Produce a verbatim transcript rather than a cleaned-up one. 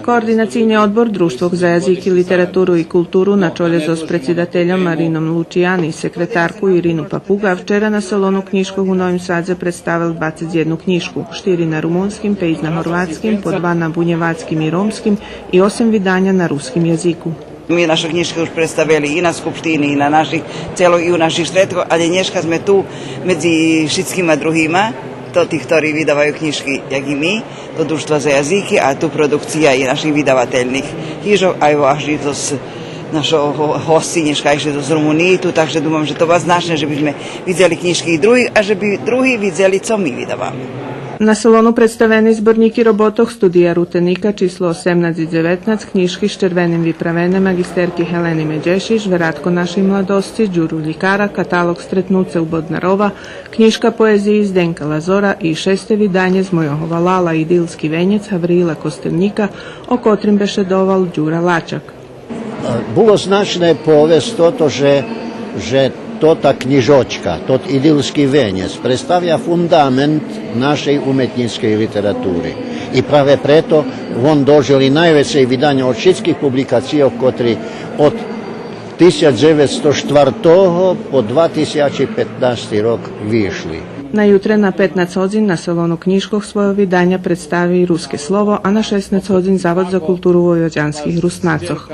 Координацийни одбор Дружтво за язик и литературу и културу на чолє зоз предсидательом Марином Лучияни и секретарку Ирину Папуґа вчера на салону кнїжкох у Новим Садзе представел двацец єдну кнїжку, штири на румунским, пейц на горватским, по два на бунєвацким и ромским и осем виданя на руским язику. Ми нашу кнїжку уж представели и на Скупштини, и на наших целох, и у наших штредкох, але нєшка зме ту медзи шицкима другима, то тих, хтори видаваю кнїжки, як и ми, то Дружтво за язики, а ту продукция и наших видавательних хижох, а ево аж и зоз нашого госци нєшкайши зоз Румуниї ту, так же думам же то баш значне же би зме видзели кнїжки и других, а же би други видзели цо ми видаваме. На салону представени зборнїки роботох Студия Рутеника число осемнац и дзеветнац, кнїжки з червеним виправенє маґистерки Гелени Меджешиш, Вератко нашей младосци Дюрю Лїкара, каталоґ Стретнуце у Боднарова, кнїжка поезиї Зденка Лазора и шесте виданє з Мойого валала, Идилски венєц Гавриїла Костельнїка, о котрим бешедовал Дюра Лачак. Було значне повесц тото же, же тота кнїжочка, тот Идилски венєц представя фундамент нашей уметнїцкей литератури. И праве прето вон дожил и найвецей виданя од шицких публикацийох котри од тисяч дзеветсто штвартого по два тисячи петнасти рок вишли. На ютре на петнац годзин на салону кнїжкох свойо виданя представи и Руске слово, а на шеснац годзин Завод за културу войводянских Руснацох.